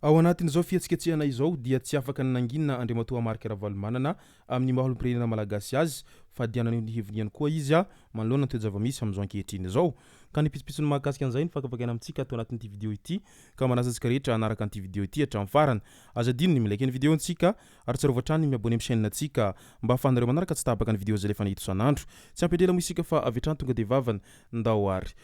Ao anatin'izao fihetsiketsehana izao dia tsy afaka ny nangina Andriamatoa Marc Ravalomanana amin'ny maha olom-pirenena malagasy azy fa dia naneho ny heviny ihany koa izy manoloana ny toe-java-misy amin'izao ankehitriny izao. Ka ny pitsopitsony mahakasika an'izay no fakafakaina amintsika ato anatin'ity video ity ka manasa antsika rehetra hanaraka an'ity video ity hatramin'ny farany. Aza adino ny mi-like ny video ntsika ary tsarovy hatrany ny mi-abonner amin'ny chaîne ntsika mba ahafahanareo manaraka tsy tapaka ny video izay alefanay eto isan'andro. Tsy ampy andrela moa isika fa avy hatrany tonga dia vavany. Ndao ary.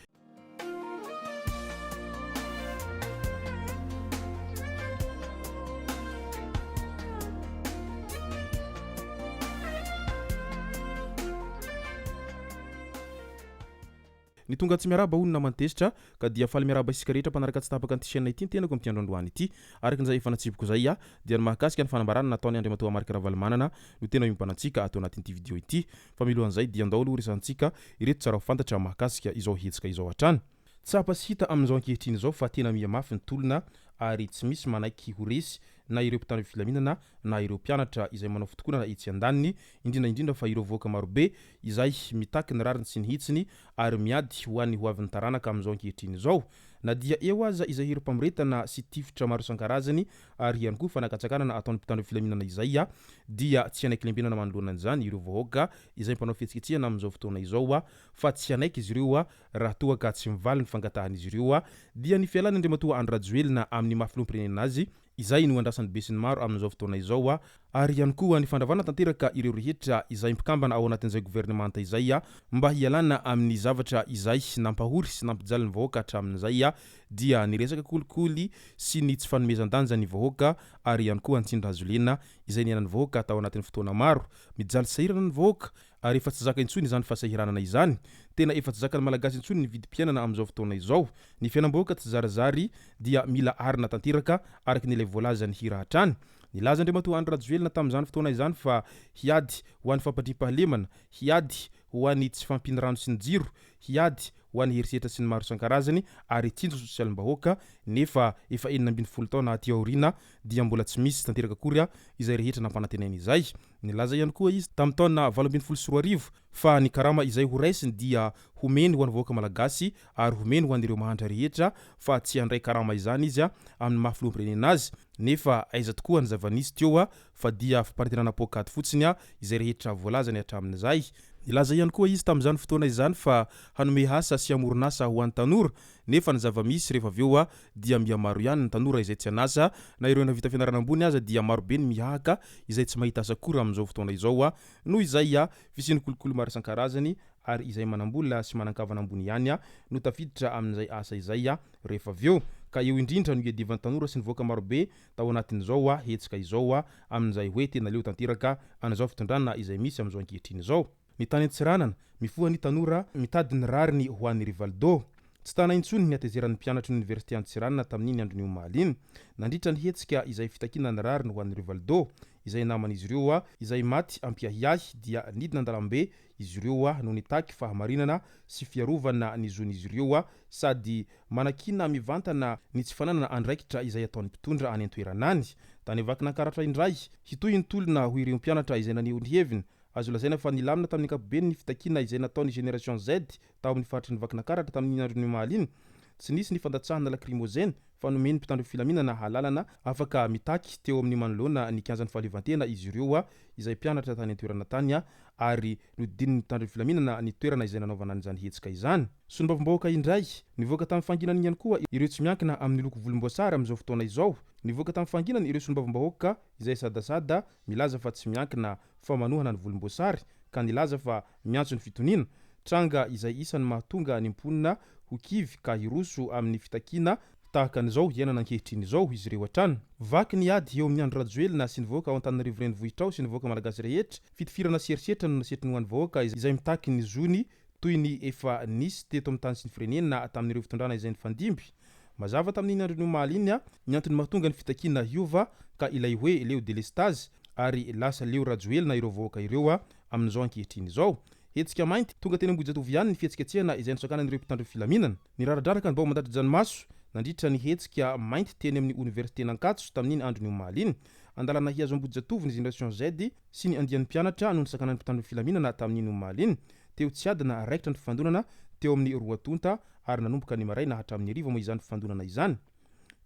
Ny tonga tsy miarahaba hono naman'i Tezitra ka dia faly miarahaba isika rehetra mpanaraka tsy tapaka an'ity chaîne ity ny tenako amin'ity andro androany ity. Araka izay efa natsipiko izay dia ny mahakasika ny fanambarana nataon'i Andriamatoa Marc Ravalomanana no tena iompanantsika ato anatin'ity video ity. Fa milohan'izay dia andao aloha resahantsika ireto tsara ho fantatra mahakasika izao hetsika izao hatrany. Tsapa sy hita amin'izao ankehitriny izao fa tena miha mafy ny tolona ary tsy misy manaiky ho resy na ireo mpitandro filaminana na ireo mpianatra izay manao fitokonana etsy andaniny, indrindra indrindra fa ireo vahoaka marobe izay mitaky ny rariny sy ny hitsiny ary miady ho an'ny hoavin'ny taranaka amin'izao ankehitriny izao. Na dia eo aza izay herim-pamoretana sy tifitra maro isan-karazany ary ihany koa fanakatsakanana ataon'ny mpitandro filaminana izay dia tsy hanaiky lembenana manoloana an'izany ireo vahoaka izay mpanao fihetsiketsehana amin'izao fotoana izao fa tsy hanaiky izy ireo raha toa ka tsy mivaly ny fangatahan'izy ireo dia ny fialan'i Andriamatoa Andry Rajoelina amin'ny maha filoham-pirenena azy Izay no andrasan'ny besinimaro amin'izao fotoana izao ary ihany koa ny fandravana tanteraka ireo rehetra izay mpikambana ao anatin'izay governemanta izay mba hialana amin'ny zavatra izay nampahory sy nampijaly ny vahoaka hatramin'izay dia ny resaka kolikoly sy ny tsy fanomezan-danja ny vahoaka ary ihany koa ny tsindry hazolena izay niainan'ny vahoaka tao anatin'ny fotoana maro. Mijaly sahirana ny vahoaka Ary efa tsy zaka intsony izany fahasahiranana izany. Tena efa tsy zakan'ny Malagasy intsony ny vidim-piainana amin'izao fotoana izao. Ny fiainam-bahoaka tsy zarizary dia mila arina tanteraka araka ny ilay voalazan'ny hira hatrany. Nilaza Andriamatoa Andry Rajoelina tamin'izany fotoana izany fa hiady ho an'ny fampandriampahalemana, hiady ho an'ny tsy fahampian'ny rano sy ny jiro, hiady ho an'ny herisetra sy ny maro isan-karazany ary hitsinjo ny sosialim-bahoaka nefa efa 16 taona aty aoriana dia mbola tsy misy tanteraka akory izay rehetra nampanantenainy izay. Nilaza ihany koa izy tamin'ny taona 2018 fa ny karama izay ho raisiny dia homeny ho an'ny vahoaka malagasy ary homeny ho an'ireo mahantra rehetra fa tsy handray karama izany izy amin'ny maha filoham-pirenena azy nefa aiza tokoa ny zava-nisy teo fa dia fampanantenana poakaty fotsiny izay rehetra voalazany hatramin'izay. Nilaza ihany koa izy tamin'izany fotoana izany fa hanome asa sy hamorona asa ho an'ny tanora Nefa ny zava-misy rehefa avy eo dia miha maro ihany ny tanora izay tsy an'asa, na ireo navita fianarana ambony aza dia maro be ny mihahaka izay tsy mahita asa akory amin'izao fotoana izao noho izay fisian'ny kolikoly maro isan-karazany ary izay manam-bola sy manan-kavana ambony ihany no tafiditra amin'izay asa izay rehefa avy eo. Ka eo indrindra no iadivan'ny tanora sy ny vahoaka marobe tao anatin'izao hetsika izao amin'izay hoe tena leo tanteraka an'izao fitondrana izay misy amin'izao ankehitriny izao. Ny tany Antsiranana, mifoha ny tanora mitady ny rariny ho an'i Rivaldo. Tsy tana intsony ny hatezeran'ny mpianatry ny oniversite Antsiranana tamin'iny andron'ny omaly iny, nandritra ny hetsika izay fitakiana ny rariny ho an'i Rivaldo, izay naman'izy ireo izay maty ampiahiahy dia nidina an-dalambe izy ireo no nitaky fahamarinana sy fiarovana ny zon'izy ireo sady manakiana mivantana ny tsy fananana andraikitra izay ataon'ny mpitondra any an-toerana any. Tany Vakinankaratra indray, hitohy ny tolona hoy ireo mpianatra izay naneho ny heviny Azo lazaina fa nilamina tamin'ny ankapobeny ny fitakiana izay nataon'ny Génération Z tao amin'ny faritry ny Vakinankaratra tamin'iny andron'ny omaly iny. Tsy nisy ny fandatsahana lakrimozena fa nomen'ny mpitandro filaminana alalana afaka mitaky teo amin'ny manoloana ny kianjan'ny fahaleovantena izy ireo izay mpianatra tany an-toerana tany ary nodidinin'ny mpitandro filaminana ny toerana izay nanaovana an'izany hetsika izany. Solombavambahoaka indray, nivoaka tamin'ny fahanginany ihany koa ireo tsy miankina amin'ny loko volomboasary amin'izao fotoana izao. Nivoaka tamin'ny fahanginany ireo solombavambahoaka izay sadasada milaza fa tsy miankina fa manohana ny volomboasary ka nilaza fa miantso ny fitoniana, tranga izay isan'ny mahatonga ny mponina ho kivy ka hiroso amin'ny fitakiana tahaka an'izao iainana ankehitriny izao izy ireo hatrany. Vaky ny ady eo amin'i Andry Rajoelina sy ny vahoaka ao Antananarivo Renivohitra ao sy ny vahoaka malagasy rehetra, fitifirana sy herisetra no nasetriny ho an'ny vahoaka izay mitaky ny zony toy ny efa nisy teto amin'ny tany sy ny firenena tamin'ireo fitondrana izay nifandimby. Mazava tamin'iny andron'ny omaly iny ny antony mahatonga ny fitakiana hiova ka ilay hoe leo delestazy ary lasa leo Rajoelina ireo vahoaka ireo amin'izao ankehitriny izao. Hetsika mainty, tonga teny Ambohijatovo ihany ny fihetsiketsehana izay nosakanan'ireo mpitandro filaminana. Niraradraraka ny baomba tratry-dranomaso nandritra ny hetsika mainty teny amin'ny oniversiten'Ankatso tamin'iny andron'ny omaly iny. Andalana hihazo Ambohijatovo ny Génération Z sy ny andian'ny mpianatra no nosakanan'ny mpitandro filaminana tamin'iny omaly iny. Teo Tsiadana, raikitra ny fifandonana teo amin'ny roa tonta ary nanomboka ny maraina hatramin'ny hariva moa izany fifandonana izany.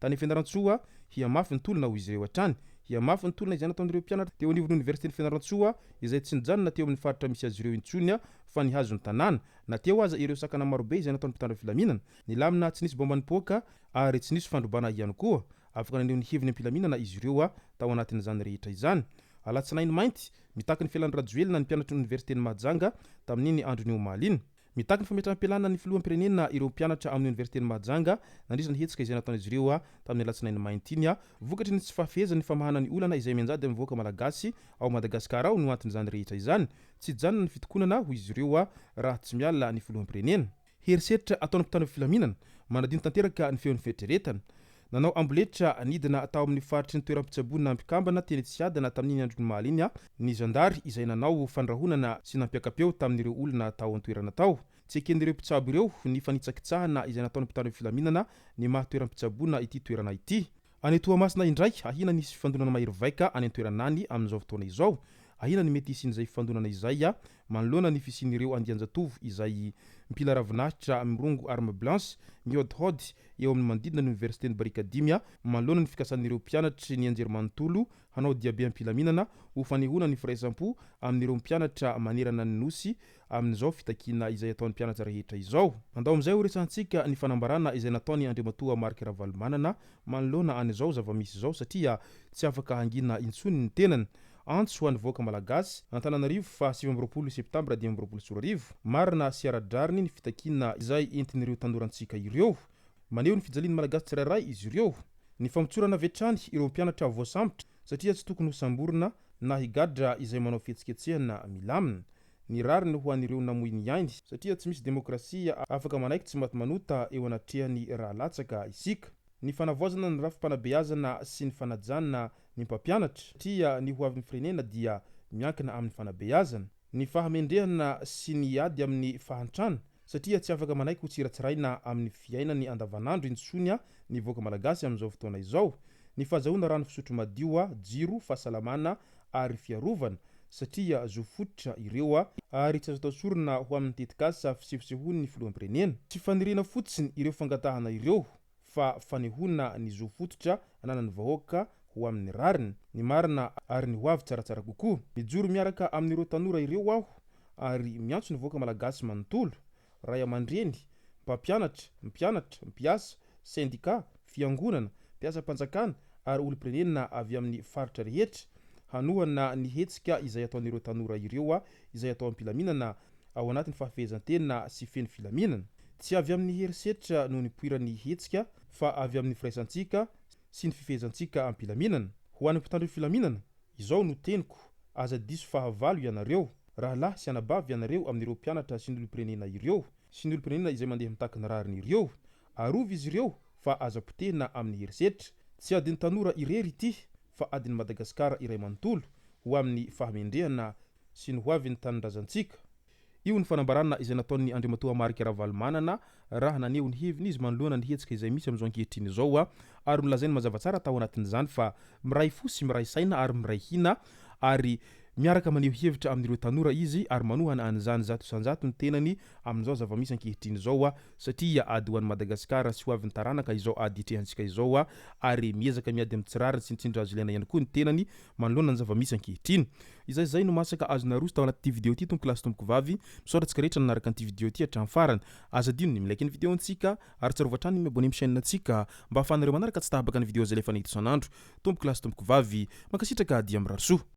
Tany Fianarantsoa, Hihamafy ny tolona hoy izy ireo hatrany. Hihamafy ny tolona izay nataon'ireo mpianatra teo anivon'ny oniversiten'i Fianarantsoa izay tsy nijanona teo amin'ny faritra misy azy ireo intsony fa nihazo ny tanàna. Na teo aza ireo sakana marobe izay nataon'ny mpitandro filaminana, nilamina tsy nisy baomba nipoaka ary tsy nisy fandrobana ihany koa. Afaka naneho ny heviny am-pilaminana izy ireo tao anatin'izany rehetra izany. Alatsinainy mainty, mitaky ny fialan'i Rajoelina ny mpianatry ny oniversiten'i Mahajanga tamin'iny andron'ny omaly iny. Mitaky ny fametraham-pialana ny filoham-pirenena ireo mpianatra amin'ny oniversiten'i Mahajanga nandritra ny hetsika izay nataon'izy ireo tamin'ny alatsinainy mainty iny. Vokatry ny tsy fahafehezany ny famahana ny olana izay mianjady amin'ny vahoaka malagasy ao Madagasikara ao no anton'izany rehetra izany. Tsy hijanona ny fitokonana, hoy izy ireo, raha tsy miala ny filoham-pirenena. Herisetra ataon'ny mpitandro filaminana, manadino tanteraka ny feon'ny fieritreretana. Nanao amboletra nidina tao amin'ny faritry ny toeram-pitsaboana mpikambana teny Tsiadana tamin'iny andron'ny omaly iny ny zandary izay nanao fandrahonana sy nampiaka-peo tamin'ireo olona tao an-toerana tao. Tsy eken'ireo mpitsabo ireo ny fanitsakitsahana izay nataon'ny mpitandro filaminana ny maha toeram-pitsaboana ity toerana ity. Any Toamasina indray, ahiana ny hisy fifandonana mahery vaika any an-toerana any amin'izao fotoana izao. Ahiana ny mety hisian'izay fifandonana izay manoloana ny fisian'ireo andian-jatovo izay mpila ravinahitra mirongo armes blanches mihaodihaody eo amin'ny manodidina ny oniversiten'i Barikadimy manoloana ny fikasan'ireo mpianatry ny anjerimanontolo hanao diabe am-pilaminana ho fanehoana ny firaisam-po amin'ireo mpianatra manerana ny Nosy amin'izao fitakiana izay ataon'ny mpianatra rehetra izao. Andao amin'izay ho resahantsika ny fanambarana izay nataon'i Andriamatoa Marc Ravalomanana manoloana an'izao zava-misy izao satria tsy afaka hangina intsony ny tenany. Antso ho an'ny vahoaka Malagasy, Antananarivo faha 29 septambra 2025. Marina sy ara-drariny ny fitakiana izay entin'ireo tanorantsika ireo. Maneho ny fijalian'ny Malagasy tsirairay izy ireo. Ny famotsorana avy hatrany ireo mpianatra voasambotra satria tsy tokony ho samborina na higadra izay manao fihetsiketsehana milamina. Ny rariny ho an'ireo namoy ny ainy satria tsy misy demokrasia afaka manaiky tsy maty manota eo anatrehan'ny ra latsaka isika. Ny fanavaozana ny rafi-panabeazana sy ny fanajana ny mpampianatra satria ny ho avin'ny firenena dia miankina amin'ny fanabeazana. Ny fahamendrehana sy ny ady amin'ny fahantrana satria tsy afaka manaiky ho tsiratsiraina amin'ny fiainany andavanandro intsony ny vahoaka malagasy amin'izao fotoana izao. Ny fahazahoana rano fisotro madio, jiro, fahasalamana ary fiarovana satria zo fototra ireo ary tsy azo atao sorona ho amin'ny tetikasa fisehosehoan'ny filoham-pirenena. Tsy faniriana fotsiny ireo fangatahana ireo fa fanehoana ny zo fototra ananan'ny vahoaka ho amin'ny rariny, ny marina ary ny hoavy tsaratsara kokoa. Mijoro miaraka amin'ireo tanora ireo aho ary miantso ny vahoaka malagasy manontolo, ray aman-dreny, mpampianatra, mpianatra, mpiasa, sendika, fiangonana, mpiasam-panjakana ary olom-pirenena avy amin'ny faritra rehetra hanohana ny hetsika izay ataon'ireo tanora ireo izay atao am-pilaminana ao anatin'ny fahafehezan-tena sy feno filaminana. Tsy avy amin'ny herisetra no nipoiran'ny hetsika fa avy amin'ny firaisantsika sy ny fifehezantsika am-pilaminana. Ho an'ny mpitandro filaminana, izao no teniko, aza diso fahavalo ianareo, rahalahy sy anabavy ianareo amin'ireo mpianatra sy ny olom-pirenena ireo, sy ny olom-pirenena izay mandeha mitaky ny rariny ireo. Arovy izy ireo fa aza potehina amin'ny herisetra. Tsy adin'ny tanora irery ity fa adin'i Madagasikara iray manontolo ho amin'ny fahamendrehana sy ny hoavin'ny tanindrazantsika. Io ny fanambarana izay nataon'ny Andriamatoa Marc Ravalomanana raha naneho ny heviny izy manoloana ny hetsika izay misy amin'izao ankehitriny izao ary nolazainy mazava tsara tao anatin'izany fa miray fo sy miray saina ary miray hina ary miaraka maneho hevitra amin'ireo tanora izy ary manohana an'izany 100% ny tenany amin'izao zava-misy ankehitriny izao satria ady ho an'i Madagasikara sy ho avin'ny taranaka izao ady itrehantsika izao ary miezaka miady amin'ny tsy rariny sy ny tsindry azo ilaina ihany koa ny tenany manoloana ny zava-misy ankehitriny. Izay izay no masaka azo naroso tao anatin'ity video ity tompoko lahy sy tompoko vavy. Misaotra antsika rehetra nanaraka an'ity video ity hatramin'ny farany. Aza adino ny mi-like ny video antsika ary tsarovy hatrany ny mi-abonner amin'ny chaîne antsika mba ahafahanareo manaraka tsy tahabaka ny video izay alefanay eto isan'andro. Tompoko lahy sy tompoko vavy, mankasitraka dia mirary soa.